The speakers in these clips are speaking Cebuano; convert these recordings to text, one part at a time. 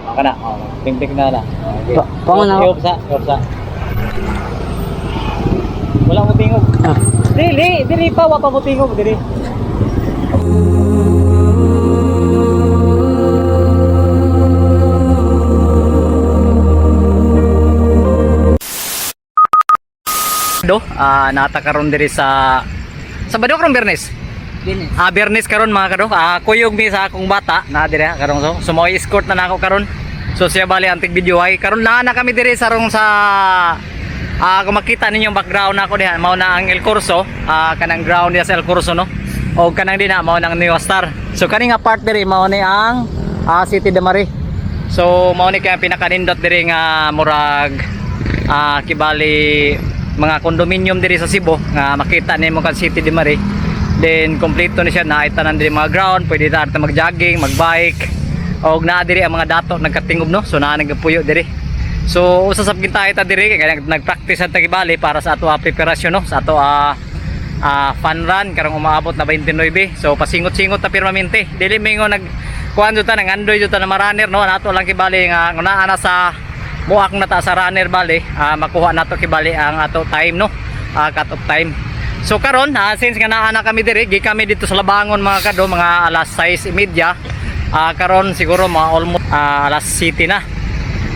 Kana. Oh, tingting na na. Okay. Pango na ako. Iop sa, iop sa. Wala mo tingog. Ah. Dili, dili pa wa pa mo tingog dili. Do, nata karon diri sa Sabado karon, Biyernes. Biyernes. Ah, Biyernes karon, mga kado. Ah, kuyog mi sa akong bata na dire karon, so sumoy escort na nako karon. So siya bali ang tig video ay karon naa na kami dire sa rong sa kung makita ninyo ang background nako diha, mao na ang El Corso, kanang ground diha sa El Corso, no. O kanang dinha mao nang New Star. So kani nga part diri mao ni ang City de Marie. So mao ni kaya pinakanindot diri nga murag kibali mga condominium diri sa Cebu nga makita nimo kan City de Marie. Then kompleto ni siya, naay tanan diri mga ground, pwede ta mag-jogging, mag-bike. Og naa diri ang mga dato nagkatingob, no. So naa nagapuyo diri. So usa sa kita ta diri kay nagpractice ang tagibali para sa ato preparasyon, no, sa ato fun run karong umaabot na 29. So pasingot-singot ta pirmamente. Dili mingo nag kuan ta, nangandoy ta na ma-runner, no. Nato lang kibali nga naa na sa muak na ta sa runner bali, makuha nato kibali ang ato time, no, cut off time. So karon, since nga naa na kami diri, gi kami dito sa Labangon, mga kado, mga alas 6:30. Karon siguro mga almost alas 7 na.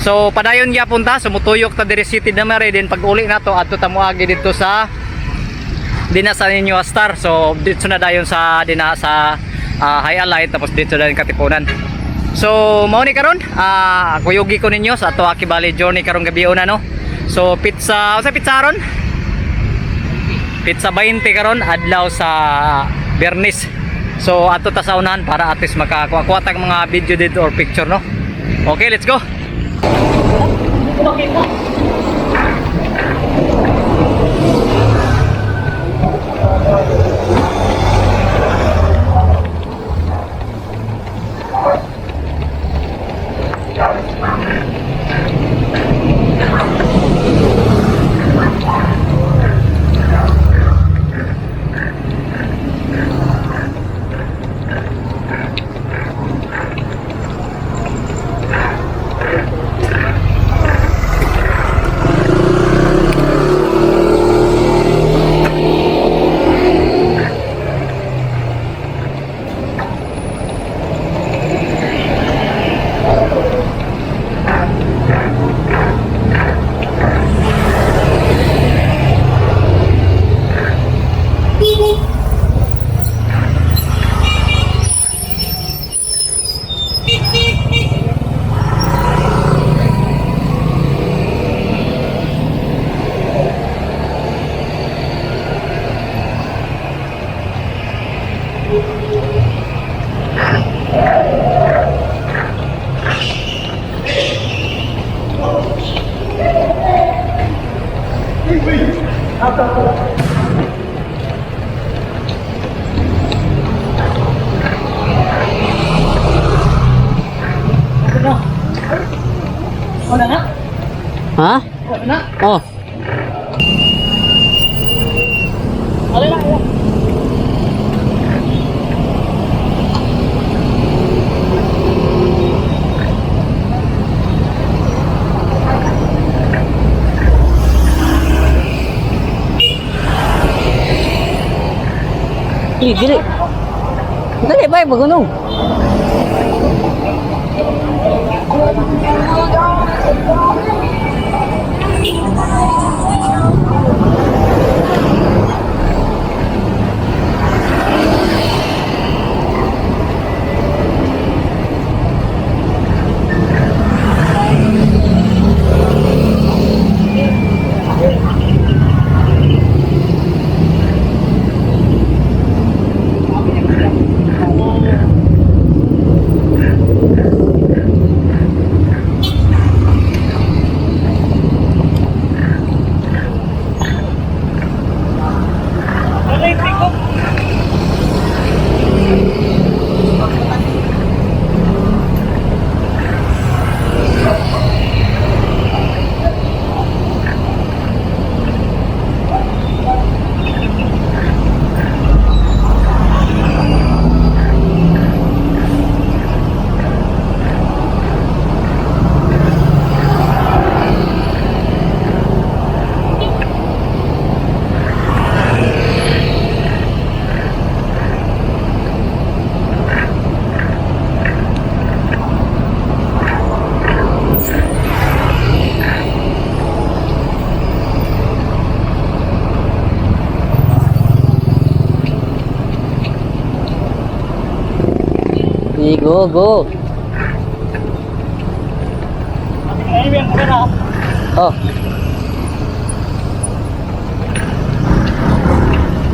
So padayon gyapon ta, sumutuyok ta diri City de Marie, din pag uli nato adto ta moagi dito sa dina sa New Star. So dito na dayon sa dina sa High Allied, tapos dito dayon Katipunan. So mao ni karon, kuyugi ko ninyo sa ato kibali journey karong gabi una, no. So pizza, usa pizza ron? Pizza 20 karon adlaw sa Biyernes. So ato ta sa unahan para at least makakuha tag mga video dito or picture, no. Okay, let's go. Wala na? Ha? Wala na? Oh. Wala na. Wala. Dili, dili. Dili ba bagunong? Go, go. Oh.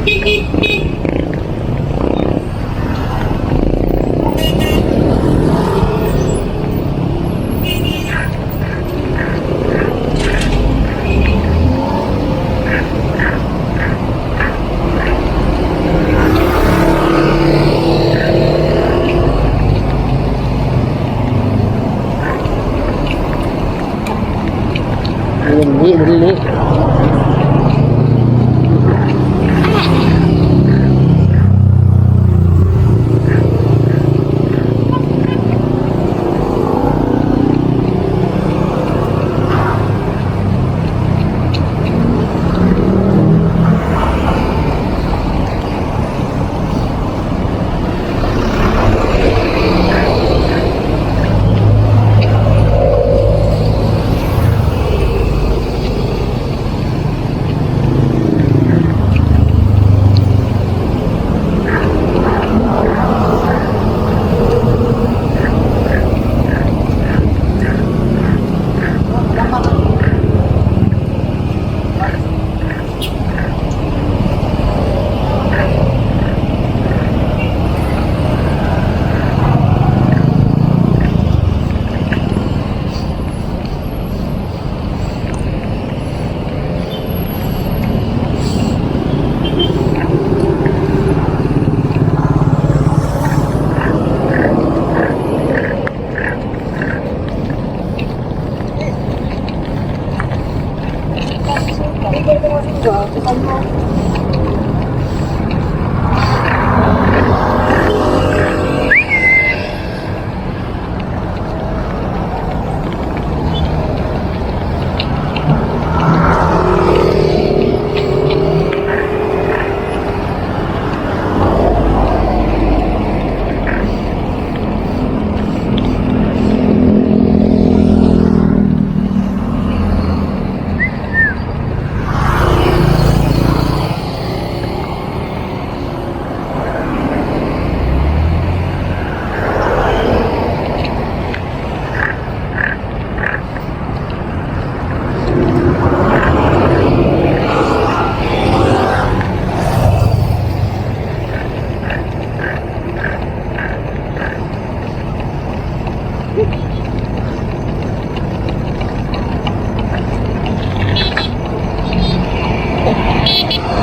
Dili, dili.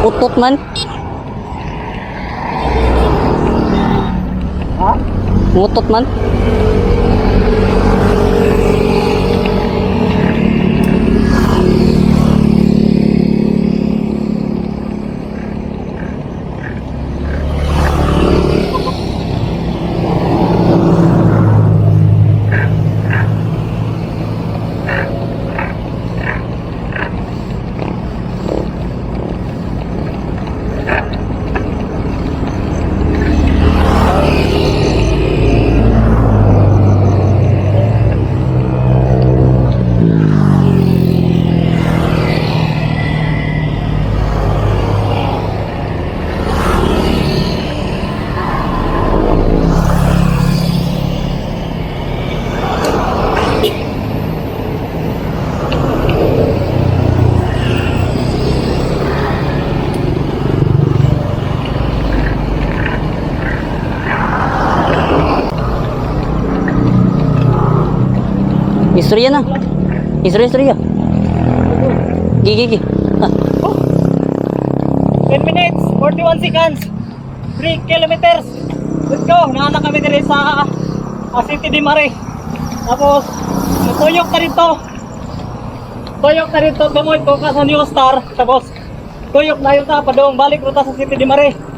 Utot man. Ha? Ngutot man. Istorya na. Istorya, istorya. Gigi, gigi. Ah, 10 minutes, 41 seconds, 3 kilometers. Let's go. Naa na kami diri sa City di Mare. Tapos, tuyok na rin to. Tuyok na rin to. Gamoy ko ka sa New Star. Tapos, tuyok na yun ta. Padong balik ruta sa City di Mare.